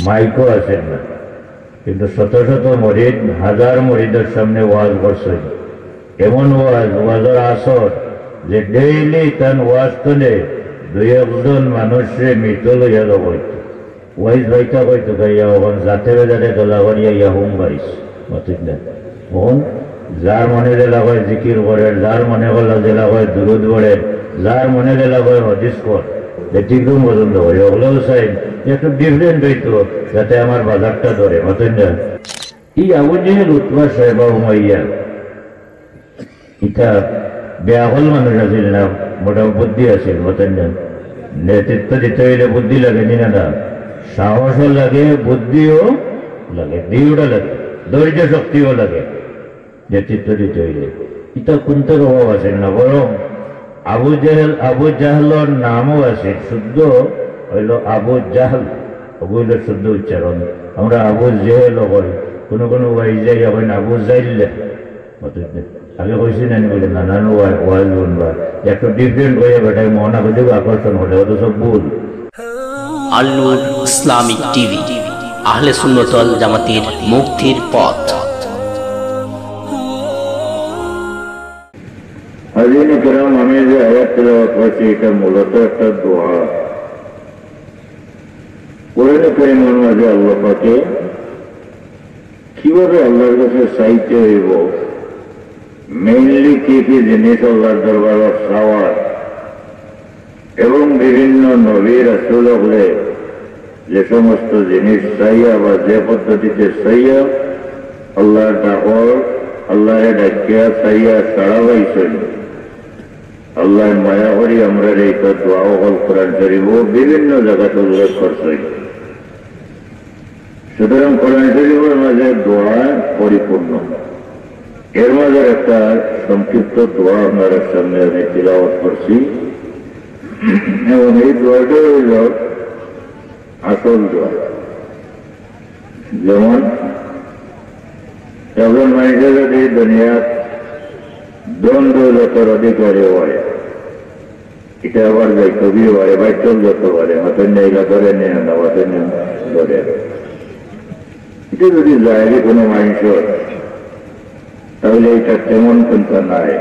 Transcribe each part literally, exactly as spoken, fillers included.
মাইকও আছিল না, কিন্তু শত শত মরিদ, হাজার মরিদর সামনে ওয়াজ করছইন। এমন ওয়াজ, ওয়াজর আসর, যে ডেইলি তান ওয়াজ তনে দুই একজন মানুষরে মৃত লইয়া যাওয়া অইতো। ওয়াইজ ভাইটা কইতো, "গিয়া অখন জাতে বেজারে দলা করিয়া ইয়া হুম বাইস।" মাতিস না। অখন যার মনে যেলা কয় জিকির করের, যার মনে করলা যেলা কয় দুরুদ পড়ের, যার মনে যেলা কয় হাদিস কর। ব্যতিক্রম পছন্দ করে, অগুলাও চাইন, একটু ডিফারেন্ট অইতো, যাতে আমার বাজারটা ধরে, বুঝছেন না? এই Abu Jahl, Utbah, Shaybah, Umayyah, ইতা বেআকল মানুষ আছিল না, মোটা বুদ্ধি আছিল, বুঝছেন না? নেতৃত্ব দিতে অইলে বুদ্ধি লাগে নি না? না, সাহসও লাগে, বুদ্ধিও লাগে, দুইওটা লাগে, ধৈর্য শক্তিও লাগে। নেতৃত্ব দিতে অইলে। ইতা কুন্তার অভাব আছিল না, বরং আবু জেহেল, আবু জাহলর নামও আছিল, শুদ্ধ অইলো আবু জাহল, অগু অইলো শুদ্ধ উচ্চারণ। আমরা আবু জেহেল কই, কোনো কোনো ওয়াইজে কইন আবু জাইল্লা। অতএব আগে কইছি না নি বলে, "না, না, না, ওয়া-, ওয়াজ বনবা।" একটু ডিফারেন্ট অইয়া বেটায় মন আগে আকর্ষণ করে, অত সব ভুল। আল নূর ইসলামিক টিভি, আহলে সুন্নত ওয়াল জামাতের মুক্তির পথ। হাজিরিন কেরাম, আমি যে আয়াত তেলাওয়াত করছি, এটা মূলত একটা দোয়া। কোরআনে কারিমের মাঝে আল্লাহ পাকে কিভাবে আল্লাহর কাছে চাইতে হইব, মেইনলি কি কি জিনিস আল্লাহর দরবারে চাওয়ার, এবং বিভিন্ন নবী রাসূল হকলে যে সমস্ত জিনিস চাইয়া বা যে পদ্ধতিতে চাইয়া আল্লাহর ডাকর, আল্লাহরে ডাকিয়া চাইয়া সাড়া পাইছইন। আল্লাহ মায়া করি আমরারে ইতা দোয়া হকল কোরআন শরীফ বিভিন্ন জায়গাতে উল্লেখ করছইন। সুতরাং কোরআন শরীফের মাঝে দোয়া পরিপূর্ণ। এর মাঝে একটা সংক্ষিপ্ত দোয়া আপনাদের সামনে আমি তিলাওয়াত করছি, এবং এই দোয়াটা হইল আসল দোয়া। যেমন একজন মানুষের যদি দুনিয়ার ধন দৌলতর অধিকারী হয়, এটা আবার যাইতবি পারে, বাইতল যত পারে, হতেন না, এলা ধরে নিয়ে না, হতেন না, ধরে। এটা যদি জাহেরি কোনো মানুষ হয়, তাহলে এটা তেমন চিন্তা নাই।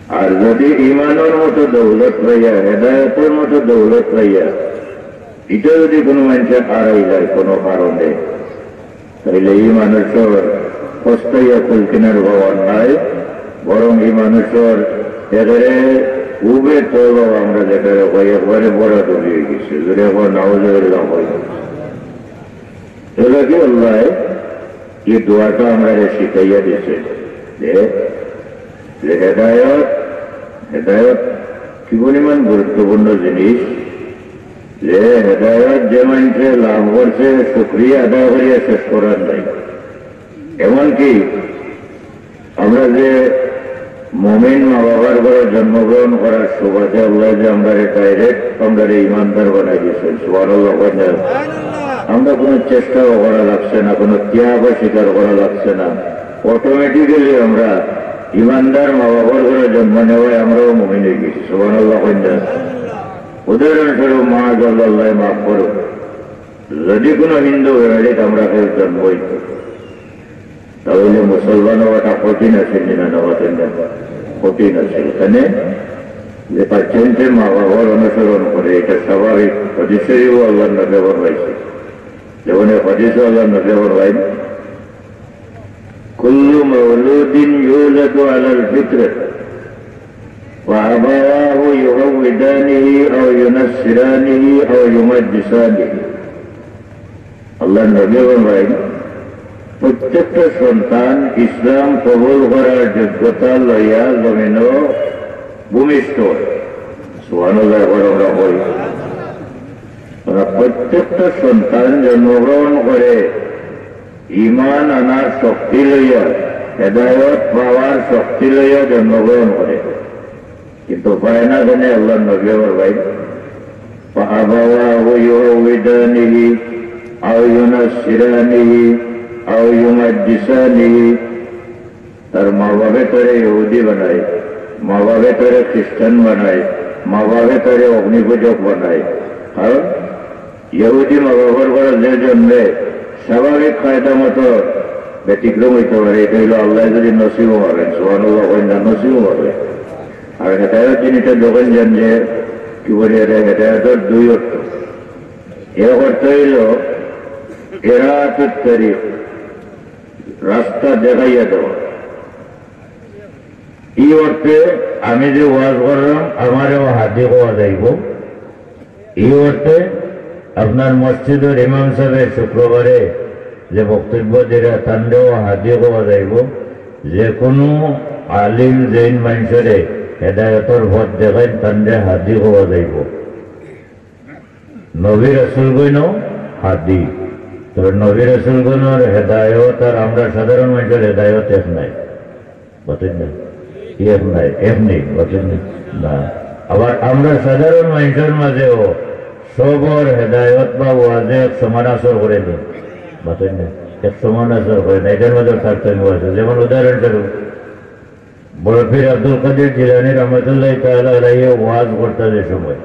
আর যদি ইমানের মতো দৌলত পাইয়া, হেদায়তের মতো দৌলত পাইয়া, এটা যদি কোনো মানুষের হারাই যায় কোনো কারণে, তাইলে এই মানুষর পস্তাইয়া কুল কিনার পাওয়ার নাই, বরং এই মানুষর একেবারে উবে তলব আমরা যেটারে কই, একবারে বড় ডুবি হয়ে গেছে। যদি এখন নাউজুবিল্লাহ হয়, তাহলে কি আল্লাহ এই দোয়াটা আমরা শিখাইয়া দিছে যে, যে হেদায়ত, হেদায়ত কি পরিমাণ গুরুত্বপূর্ণ জিনিস, যে হেদায়ত যে মানুষে লাভ করছে, শুকরিয়া আদায় করিয়া শেষ করার নাই। এমনকি আমরা যে মুমিন মা বাবার ঘরে জন্মগ্রহণ করার সুবাদে আল্লাহ যে আমরারে ডাইরেক্ট আমরারে ইমানদার বানাই দিয়েছেন, সুবহানাল্লাহ কইন না? আমরা কোনো চেষ্টাও করা লাগছে না, কোনো ত্যাগও স্বীকার করা লাগছে না, অটোমেটিক্যালি আমরা ইমানদার মা বাবার ঘরে জন্ম নেওয়ায় আমরাও মুমিন হয়ে গেছি, সুবহানাল্লাহ কইন না? উদাহরণস্বরূপ, মাআজাল্লাহ, মাফ করুক, যদি কোনো হিন্দু ফ্যামিলিতে আমরা কেউ জন্ম হইত, তাহলে মুসলমান হওয়াটা কঠিন আছে কিনা না, কঠিন না? কঠিন আছে। এখানে যে পার্সেন্টে মা বাবার অনুসরণ করে, এটা স্বাভাবিক। হাদিস শরীফও আল্লাহর নবী ফরমাইছে, যেমন এই হাদিসও আল্লাহর নবী ফরমাইন, "কুল্লু মাউলুদিন ইউলাদু আলাল ফিতরাত, ওয়া আবাওয়াহু ইউহাউইদানিহি আও ইউনাসসিরানিহি আও ইউমাজ্জিসানিহি।" আল্লাহর নবী ফরমাইন, প্রত্যেকটা সন্তান ইসলাম কবুল করার যোগ্যতা লইয়া জমিনো ভূমিষ্ঠ হয়। সুবহানাল্লাহ, একবার আমরা বলি। মানে, প্রত্যেকটা সন্তান জন্মগ্রহণ করে ঈমান আনার শক্তি লইয়া, হেদায়ত পাওয়ার শক্তি লইয়া জন্মগ্রহণ করে। কিন্তু পায় না কেনে? আল্লাহর নবী ফরমাইন, "ফাআবাওয়াহু ইউহাউইদানিহি আও ইউনাসসিরানিহি আও ইউমাজ্জিসানিহি।" তার মা বাপে তারে ইহুদি বানায়, মা বাপে তারে খ্রিস্টান বানায়, মা বাপে তারে অগ্নিপূজক বানায়। কারণ ইহুদি মা বাবার ঘরো যে জন্মে স্বাভাবিক কায়দা মতো ব্যতিক্রম অইতে পারে, ইটা অইলো আল্লায় যুদি নসিবো মারেন, সুবহানাল্লাহ কইন না, নসিবো মারেন। আর হেদায়ত জিনিসটা যখন জান যে, কি বলি, এটা হেদায়তর দুই অর্থ। এক অর্থ অইলো ইরাতুত তরিক, রাস্তা দেখাইয়া দেওয়া। ই অর্থে আমি যে ওয়াজ করলাম, আমারেও হাদি কওয়া যাইবো। ই অর্থে আপনার মসজিদর ইমাম সাহেবে শুক্রবারে যে বক্তব্য দিরা, তানরেও হাদি কওয়া যাইবো। যে কোনো আলিম যেইন মানষরে হেদায়তর পথ দেখাইন, তানরে হাদি কওয়া যাইবো। নবী রাসূলগণও হাদি। তবে নবী রাসূলগণর হেদায়ত আর আমরা সাধারণ মানষর হেদায়ত এক নায়। বুঝছইন না? এক নায়, এক নি, বুঝছইন না? না। আবার আমরা সাধারণ মানষর মাঝেও সবর হেদায়ত বা ওয়াজে এক সমান আসর করে নি। বুঝছইন না? এক সমান আসর করে না। ইটার মাঝে তারতম্য আছে। যেমন উদাহরণস্বরূপ, বড় পীর আব্দুল কাদির জিলানী রহমতুল্লাহি তাআলা আলাইহি ওয়াজ করতা যে সময়,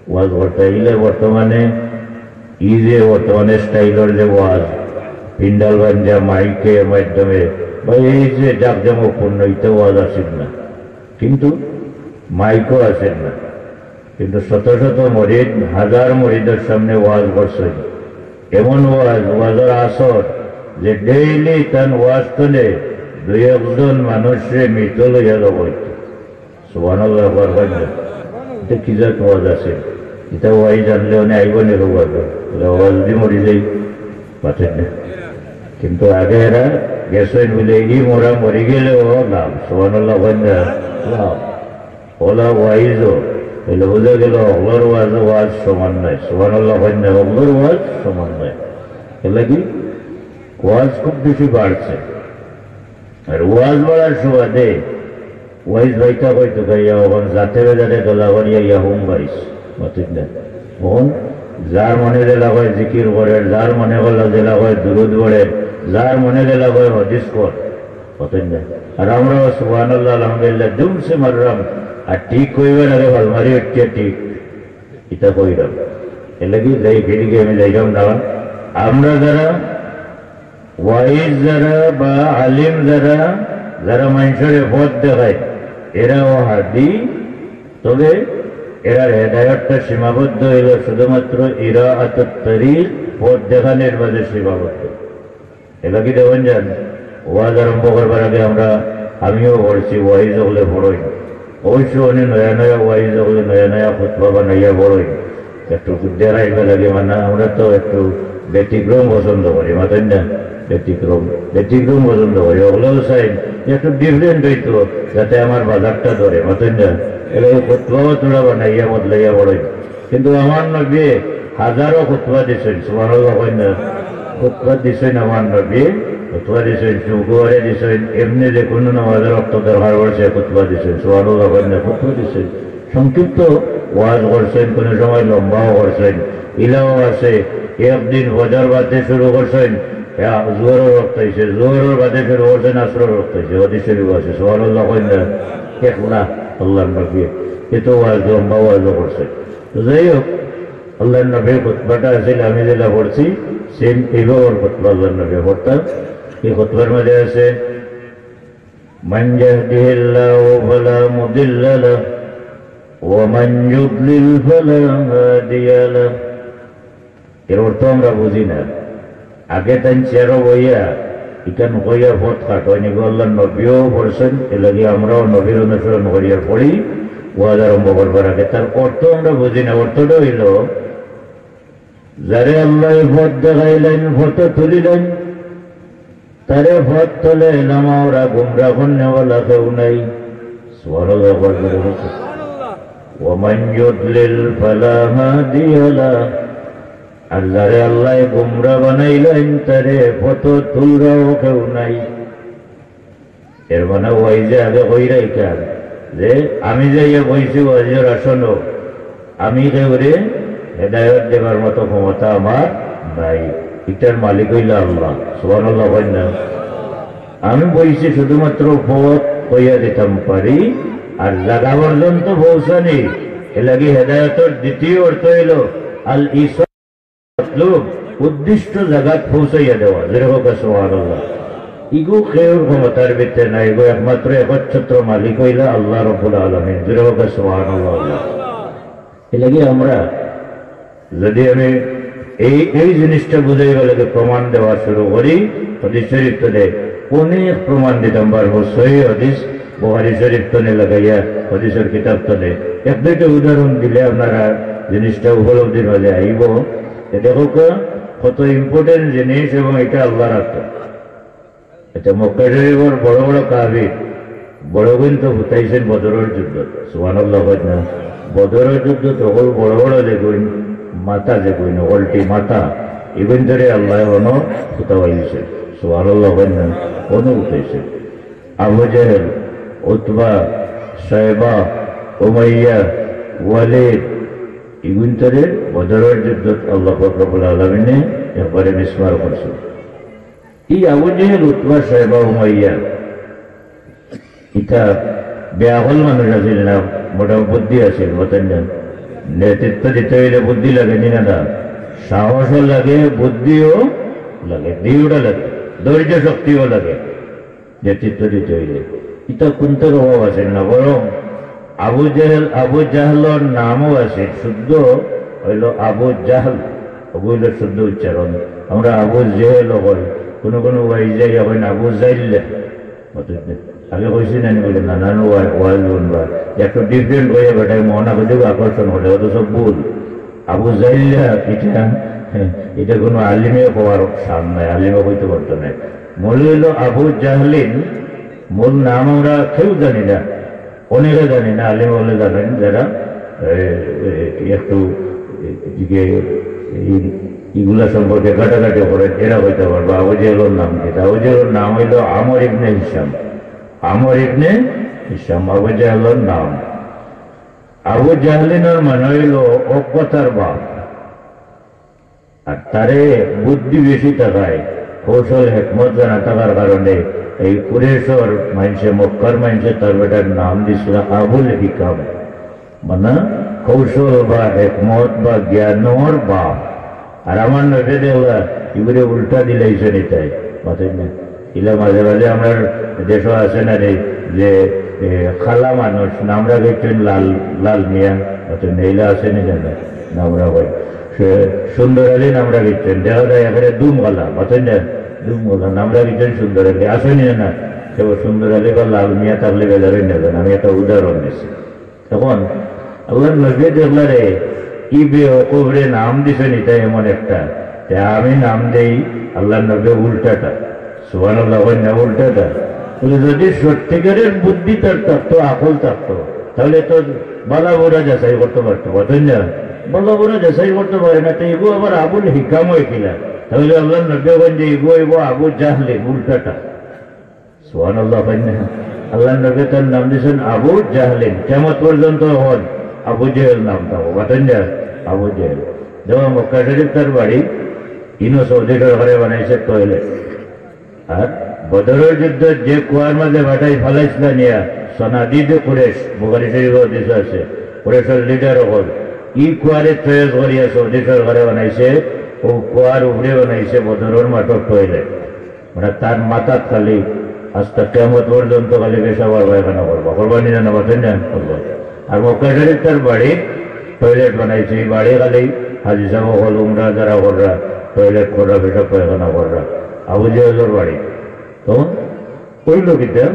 ওয়াজ করতা ইলে বর্তমানে ই যে বর্তমানে স্টাইলর যে ওয়াজ, পিন্ডাল বান্ধা মাইকর মাধ্যমে, বা এই যে জাঁকজমকপূর্ণ, ইতা ওয়াজ আছিল না, কিন্তু মাইকও আছিল না। কিন্তু শত শত মুরিদ, হাজার মুরিদর সামনে ওয়াজ করছইন। এমন ওয়াজ, ওয়াজর আসর, যে ডেইলি তান ওয়াজ তনে দুই একজন মানুষরে মৃত লইয়া যাওয়া অইতো। সুবহানাল্লাহ, একবার কইন না। ইটা কি জাত ওয়াজ আছে? ইতা ওয়াজ জানলে অনে আইবো নি ওয়াজ? বলে, ওয়াজ দি মরি যাই, বাঁচেন না। কিন্তু আগে এরা গেছইন বলে, ই মরা মরি গেলেও লাভ। সুবহানাল্লাহ কইন না, লাভ। অলা ওয়াইজও, তাইলে বুঝা গেল, অকলর ওয়াজ, ওয়াজ সমান নায়। সুবহানাল্লাহ কইন না, অকলর ওয়াজ সমান নায়। এর লাগি ওয়াজ খুব বেশি বাড়ছে। আর ওয়াজ বাড়ার সুবাদে ওয়াইজ ভাইটা কইতো গাইয়া, অখন জাতে বেজাতে দলা করিয়া ইয়া হুম বাইস, মাতিস না। অখন যার মনে যেলা কয় জিকির করের, যার মনে করলা যেলা কয় দুরুদ পড়ের, যার মনে যেলা কয় হাদিস কর, মাতিস না। আর আমরাও সুবহানাল্লাহ, আলহামদুলিল্লাহ, দুমসে মাররাম। আর ঠিক কইবার আগে ভালমারি উঠিয়া ঠিক, ইতা কইরাম। এর লাগি যাই ফিরিকে আমি যাইরাম না। আমরা যারা ওয়াইজ যারা বা আলিম যারা, যারা মানষরে পথ দেখায়, এরাও হাদি। তবে এরার হেদায়তটা সীমাবদ্ধ অইলো শুধুমাত্র ইরাআতুত তরিক, পথ দেখানির মাঝে সীমাবদ্ধ। এর লাগি দেখইন যান, ওয়াজ আরম্ভ করবার আগে আমরা, আমিও পড়ছি, ওয়াইজ অকলে পড়ইন। অবশ্য অনে নয়া নয়া ওয়াইজ অকলে নয়া নয়া খুতবা বানাইয়া পড়ইন। একটু ডরাইবার লাগে, মানে আমরা তো একটু ব্যতিক্রম পছন্দ করি, মাতইন না? ব্যতিক্রম, ব্যতিক্রম পছন্দ করি। অকলেও চাইন যে একটু different অইতো, যাতে আমার বাজারটা ধরে, মাতইন না? এর লাগি খুতবাও থুড়া বানাইয়া বদলাইয়া পড়ইন। কিন্তু আমার নবীয়ে হাজারো খুতবা দিছইন, সুবহানাল্লাহ কইন না? খুতবা দিছইন আমার নবীয়ে, খুতবা দিছইন, শুক্রবারে দিছইন, এমনে যে কুনু নামাজর অক্ত দরকার পড়ছে, খুতবা দিছইন, সুবহানাল্লাহ কইন না? খুতবা দিছইন। সংক্ষিপ্ত ওয়াজ করছইন, কুনু সময় লম্বাও করছইন, ইলাও আছে। একদিন ফজর বাদে শুরু করছইন, এ, জোহরর অক্ত অইছে, জোহরর বাদে শুরু করছইন, আসরর অক্ত অইছে, হাদিস শরীফ আছে, সুবহানাল্লাহ কইন না? একলা আল্লাহর নবীয়ে এত ওয়াজ, লম্বা ওয়াজও করছইন। তো যাই হোক, আল্লাহর নবীর খুতবাটা আছিল, আমি যেটা পড়ছি, same এইভাবে খুতবা আল্লাহর নবী পড়তা। এই খুতবার মাঝে আছে, "মান ইয়াহদিহিল্লাহু ফালা মুদিল্লা লাহ, ওয়া মান ইউদলিল ফালা হাদিয়া লাহ।" এর অর্থ আমরা বুঝি না। আগে তাইন চেয়ারো বইয়া ইখান কইয়া পথ কাটইন, ইগু আল্লাহর নবীও পড়ছইন, এর লাগি আমরাও নবীর অনুসরণ করিয়া পড়ি। ওয়াজ আরম্ভ করবার আগে তার অর্থ আমরা বুঝি না। অর্থটা অইলো, যারে আল্লায় পথ দেখাইলাইন, পথো তুলিলাইন, তারে পথ তলে লামাওরা গুমরা করনেওয়ালা কেউ নাই। সুবহানাল্লাহ, একবার জোরে বলুন। "ওয়া মান ইউদলিল ফালা হাদিয়া লাহ।" আর যারে আল্লায় গুমরা বানাইলাইন, তারে পথো তুলরাও কেউ নাই। এর মানে ওয়াইজে আগে কইরা ইখান যে আমি যাইয়া বইছি ওয়াইজর আসনো, আমি কেউরে হেদায়ত দেবার মতো ক্ষমতা আমার নাই, ইটার মালিক অইলা আল্লাহ। সুবহানাল্লাহ কইন না? আমি বইছি শুধুমাত্র পথ কইয়া দিতাম পারি, আর জাগা পর্যন্ত পৌঁছানি। এর লাগি হেদায়তর দ্বিতীয় অর্থ অইলো আল ইসা মতলব উদ্দিষ্ট জাগাত পৌঁছাইয়া দেওয়া। জোরে কউক্কা সুবহানাল্লাহ। ইগু কেউর ক্ষমতার ভিতরে নাই, ইগু একমাত্র একচ্ছত্র মালিক অইলা আল্লাহ রব্বুল আলামিন। জোরে কউক্কা সুবহানাল্লাহ। এরলাগি আমরা যদি আমি এই, এই জিনিসটা বুঝাইবার লাগি প্রমাণ দেওয়া শুরু করি, হাদিস শরীফ থনে অনেক প্রমাণ দিতাম পারমু, সহি হাদিস, বুখারী শরীফ থনে লাগাইয়া, হাদিসর কিতাব থনে। এক দুইটা উদাহরণ দিলে আপনারা জিনিসটা উপলব্ধির মাঝে আইবো। এ দেখউক্কা, কত important জিনিস এবং ইটা আল্লাহর আতো। আচ্ছা, মক্কা শরীফর বড় বড় কাফির, বড়গুইন তো হুতাইছইন বদরর যুদ্ধত। সুবহানাল্লাহ কইন না? বদরর যুদ্ধত হকল বড় বড় যেগুইন, মাথা যেগুইন, হকলটি মাথা, ইগুইনতরে আল্লায় অনো হুতাইছইন। সুবহানাল্লাহ কইন না? অনো হুতাইছইন। Abu Jahl, Utbah, Shaybah, Umayyah, Walid, ইগুইনতরে বদরর যুদ্ধত আল্লাহ পাক রব্বুল আলামিনে একবারে মিসমার করছইন। ই Abu Jahl, Utbah, Shaybah, Umayyah, ইতা বেআকল মানুষ আছিল না, মোটা বুদ্ধি আছিল, বুঝছইন না? নেতৃত্ব দিতে অইলে বুদ্ধি লাগে নি না? না, সাহসও লাগে, বুদ্ধিও লাগে, দুইওটা লাগে, ধৈর্য শক্তিও লাগে নেতৃত্ব দিতে অইলে। ইতা কুন্তার অভাব আছিল না, বরং আবু জেহেল, আবু জাহলর নামও আছে, শুদ্ধ অইলো আবু জাহল, অগু অইলো শুদ্ধ উচ্চারণ। আমরা আবু জেহেল কই, কুনু কুনু ওয়াইজে কইন আবু জাইল্লা। অতএব আগে কইছি না নি বুলে, না, না, না, ওয়া-, ওয়াজ হুনবা, একটু different কইয়া বেটায় মন আকর্ষণ করে, অথচ ভুল। আবু জাইল্লা, ইটা, ইটা কুনু আলিমে কওয়ার শান নাই, আলিমে কইতে পারতো নায়। মূল অইলো আবু জাহলিন, মূল নাম আমরা কেউ জানি না, অনেকে জানি না, আলিম অকলে জানইন, যারা, এ, এ, একটু, এ, এদিকে, এই, ইগুলা সম্পর্কে ঘাটাঘাটি করেন, এরা কইতা পারবা আবু জেহেলর নাম কিতা। আবু জেহেলর নাম অইলো আমর ইবনে হিশাম। আমর ইবনে হিশাম আবু জেহেলর নাম। আবু জাহলিনর মানে অইলো অজ্ঞতার বাপ। আর তারে বুদ্ধি বেশি থাকায়, কৌশল হেকমত জানা থাকার কারণে এই কুরেশর মাইনষে, মক্কার মাইনষে তার বেটার নাম দিছিল আবুল হিকাম, মানে কৌশল বা হেকমত বা জ্ঞানর বাপ। আর আমার নবীয়ে দেখলা, ইগুরে উল্টা দিলাইছইন ইতায়, বুঝছইন না? ইলা মাঝে মাঝে আমরার দেশো আছে না রে, যে, এ, কালা মানুষ, নাম রাখছইন লাল, লাল মিয়া, বুঝছইন না? ইলা আছে নি জানো? নাম রাখছইন। সে সুন্দর আলী নাম রাখছইন, দেখা যায় একেবারে দুম কালা, বুঝছইন না? দুম কালা, নাম রাখছইন সুন্দর আলী, আছে নি না? সে সুন্দর আলী বা লাল মিয়া থাকলে বেজার অইন না, আমি একটা উদাহরণ দিছি। তখন আল্লাহর নবীয়ে দেখলা রে, ই বেওকুফরে নাম দিছইন ইতা এমন একটা, তে আমি নাম দেই আল্লাহর নবীয়ে উল্টাটা। সুবহানাল্লাহ কইন না, উল্টাটা। বলে, যদি সত্যিকারের বুদ্ধি তার থাকতো, আকল থাকতো, তাহলে তো ভালা বুরা যাচাই করতে পারতো, বুঝছইন না? ভালা বুরা যাচাই করতে পারে না, তো ইগু আবার আবুল হিকাম অয় কিলা? তাহলে আল্লাহর নবীয়ে কইন যে ইগু অইবো আবু জাহলে, উল্টাটা। সুবহানাল্লাহ কইন না। আল্লাহর নবীয়ে তার নাম দিছইন আবু জাহলিন। কিয়ামত পর্যন্ত অখন আবু জেহেল নাম থাকবো। বুঝছইন না? আবু জেহেল। দেখো মক্কা শরীফ তার বাড়ি, ইনো সৌদি সরকারে বানাইছে toilet। আর বদরর যুদ্ধত যে কুয়ার মাঝে বাটাই ফালাইছলা নিয়া, সানাদিদে কুরেশ, বুখারী শরীফো হাদিস আছে, কুরেশর leader অকল, ই কুয়ারে choice করিয়া সৌদি সরকারে বানাইছে, অউ কুয়ার উপরে বানাইছে বদরর মাঠর toilet। মানে তার মাথাত খালি আস্তা কিয়ামত পর্যন্ত খালি পেশাব আর পায়খানা করবা। করবা নি না, না, বুঝছইন না? করবা। আর মক্কা শরীফ তার বাড়ি, toilet বানাইছে। ই বাড়ি খালি হাজি সাব অকল, উমরা যারা কররা, toilet কররা, পেশাব পায়খানা কররা। আবু জেহেলর বাড়ি। তো অইলো কিতা?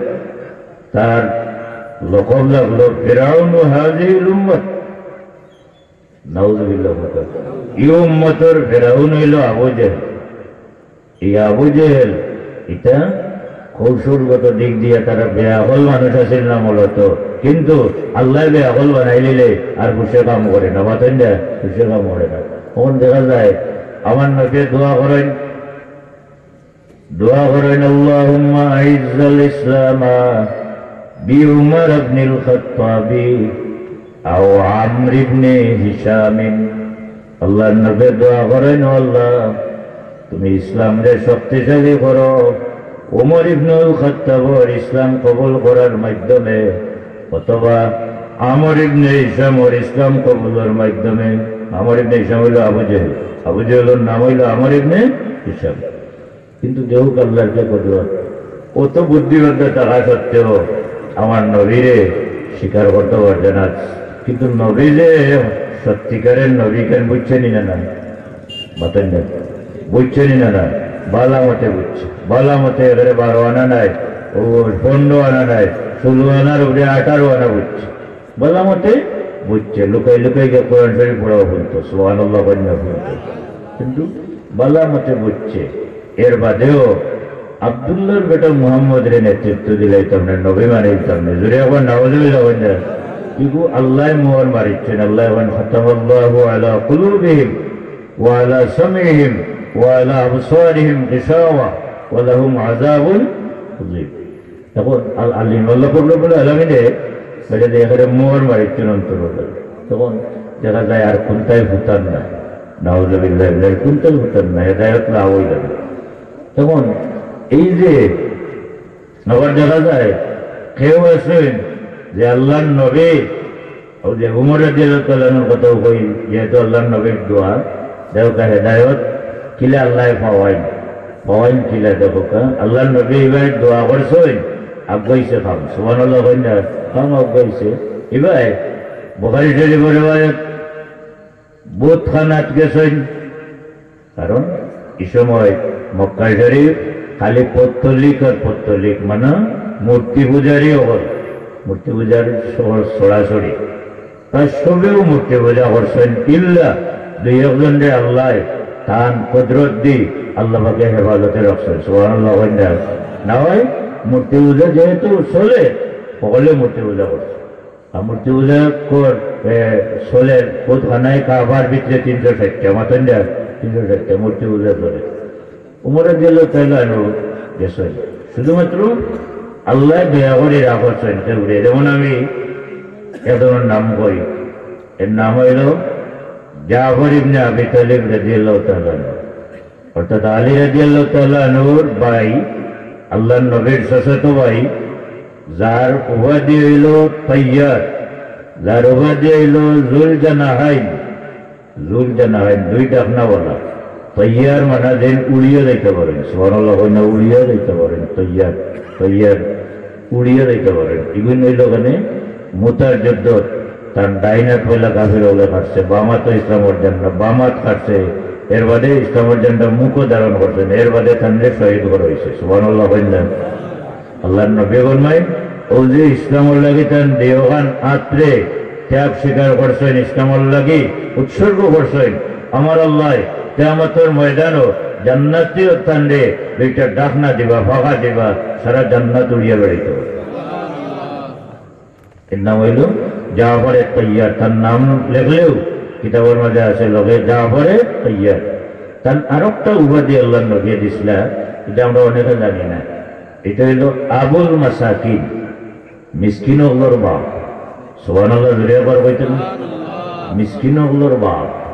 তার লকব লাগলো ফিরাউনু হাজিহিল উম্মত। নাউজুবিল্লাহ। ই উম্মতর ফেরাউন অইলো আবু জেহেল। ই আবু জেহেল, ইতা কৌশলগত দিক দিয়া তারা বেআকল মানুষ আছিল না মূলত, কিন্তু আল্লায় বেআকল বানাইলিলে আর হুশে কাম করে না, বুঝছইন না? হুশে কাম করে না। অখন দেখা যায় আমার নবীয়ে দোয়া করইন, দোয়া করইন, اللهم أعز الإسلام بعمر بن الخطاب أو عمرو بن هشام। আল্লাহর নবীয়ে দোয়া করইন, ও আল্লাহ, তুমি ইসলামরে শক্তিশালী করো উমর ইবনুল খাত্তাবর ইসলাম কবুল করার মাধ্যমে, অথবা আমর ইবনে হিশামর ইসলাম কবুলর মাধ্যমে। আমর ইবনে হিশাম অইলো আবু জেহেল। আবু জেহেলর নাম অইলো আমর ইবনে হিশাম। কিন্তু দেখউক্কা আল্লার যে কুদরত, অত বুদ্ধিবত্তা থাকা সত্ত্বেও আমার নবীরে স্বীকার করতে পারছে না। কিন্তু নবী যে সত্যিকারের নবী, কেন বুঝছেন না? না, মাতেন না, বুঝছেন না? না, বালা মতে বুঝছে, বালা মতে। এবারে বারো আনা নাই, ও পনেরো আনা নাই, ষোলো আনার উপরে আঠারো আনা বুঝছে। বালা মতে বুঝছে, লুকাই লুকাই গিয়া কোরআন শরীফ পড়াও হুনতো, সুবহানাল্লাহ কইন না হুনতো। কিন্তু বালা মতে বুঝছে। এর বাদেও আব্দুল্লাহর বেটা মুহাম্মদরে নেতৃত্ব দিলাইতাম না, নবী বানাইতাম না। জোরে একবার নাউজুবিল্লাহ কইন না। ইগু আল্লায় মোহর মারিচ্ছেন, আল্লায় কইন, "খাতামাল্লাহু আলা কুলুবিহিম ওয়া আলা সামইহিম ওয়া আলা আবসারিহিম গিশাওয়া ওয়া লাহুম আযাবুন আযীম।" তখন আল আলিম আল্লাহ পাক রব্বুল আলামিনে বলে যে এখানে মোহর মারিচ্ছেন অন্তর। তখন দেখা যায় আর কোনটাই ফুটার না, নাউজুবিল্লাহ, কোনটাই ফুটার না, হেদায়ত না হয়ে যাবে। তখন এই যে আবার দেখা যায় কেউ আছেন যে আল্লাহর নবী, ওই যে উমর রাদিয়াল্লাহু তাআলা আনহুর কথাও কই, যেহেতু আল্লাহর নবীর দোয়া, দেখউক্কা হেদায়ত কিলা আল্লায় পাওয়াইন, পাওয়াইন কিলা দেখউক্কা, আল্লাহর নবী ইবার দোয়া করছইন, আগুয়াইছে কাম, সুবহানাল্লাহ কইন না, কাম আগুয়াইছে। ইবার বুখারী শরীফর রেওয়ায়ত, বুতখানাত গেছইন, কারণ এই সময় মক্কা শরীফ খালি পত্তলিক আর পত্তলিক, মানে মূর্তি পূজারই হল, মূর্তি পূজার শহর সরাসরি। তার সবেও মূর্তি পূজা করছইন, ইল্লা দুই একজনরে আল্লায় তান কুদরত দি আল্লাহ পাকে হেফাজতে রাখছইন। সুবহানাল্লাহ কইন না। না হয় মূর্তি পূজা যেহেতু চলে, সকলে মূর্তি পূজা করছে। আর মূর্তি পূজা কর, এ, চলের বুতখানায় কাবার ভিতরে তিনশো ষাটটা, মাতইন না, তিনশো ষাটটা মূর্তি পূজা চলে। উমর রাদিয়াল্লাহু তাআলা আনহু গেছইন। শুধুমাত্র আল্লায় দয়া করি রাখছইন কেউরে। যেমন আমি একজনর নাম কই, এর নাম অইলো জাফর ইবনে আবি তালিব রাদিয়াল্লাহু তাআলা আনহু। অর্থাৎ আলী রাদিয়াল্লাহু তাআলা আনহুর ভাই, আল্লাহর নবীর চাচাতো ভাই, যার উপাধি অইলো তাইয়ার, যার উপাধি অইলো জুল জানাহাইন। জুল জানাহাইন, দুই ডাকনাওয়ালা। তাইয়ার মানে যেইন উড়িয়া যাইতা পারেন, সুবহানাল্লাহ কইন না, উড়িয়া যাইতা পারেন, তাইয়ার, তাইয়ার উড়িয়া যাইতা পারেন। ইগুইন অইলো কেনে মুতার যুদ্ধত তান ডাইন আত পয়লা কাফির অকলে কাটছে, বাম আতো ইসলামর ঝান্ডা, বাম আত কাটছে, এর বাদে ইসলামর ঝান্ডা মুখো ধারণ করছইন, এর বাদে তানরে শহীদ করা অইছে। সুবহানাল্লাহ কইন না। আল্লাহর নবী ফরমাইন, অউ যে ইসলামর লাগি তান দেহখান আতরে ত্যাগ স্বীকার করছইন, ইসলামর লাগি উৎসর্গ করছইন, আমার আল্লায় কিয়ামতর ময়দানো জান্নাতিও তানরে দুইটা ডাকনা দিবা, ফাঁকা দিবা, সারা জান্নাত উড়িয়া বেড়াইতো। এর নাম অইলো জাফরে তৈয়ার। তার নাম লেখলেও কিতাবর মাঝে আছে লগে জাফরে তৈয়ার। তার আরোকটা উপাধি আল্লাহর নবী দিছলা, ইটা আমরা অনেকে জানি না। ইটা অইলো আবুল মাসাকিন, মিসকিন অকলর বাপ। সুবহানাল্লাহ, জোরে একবার কইতা না? মিসকিন অকলর বাপ।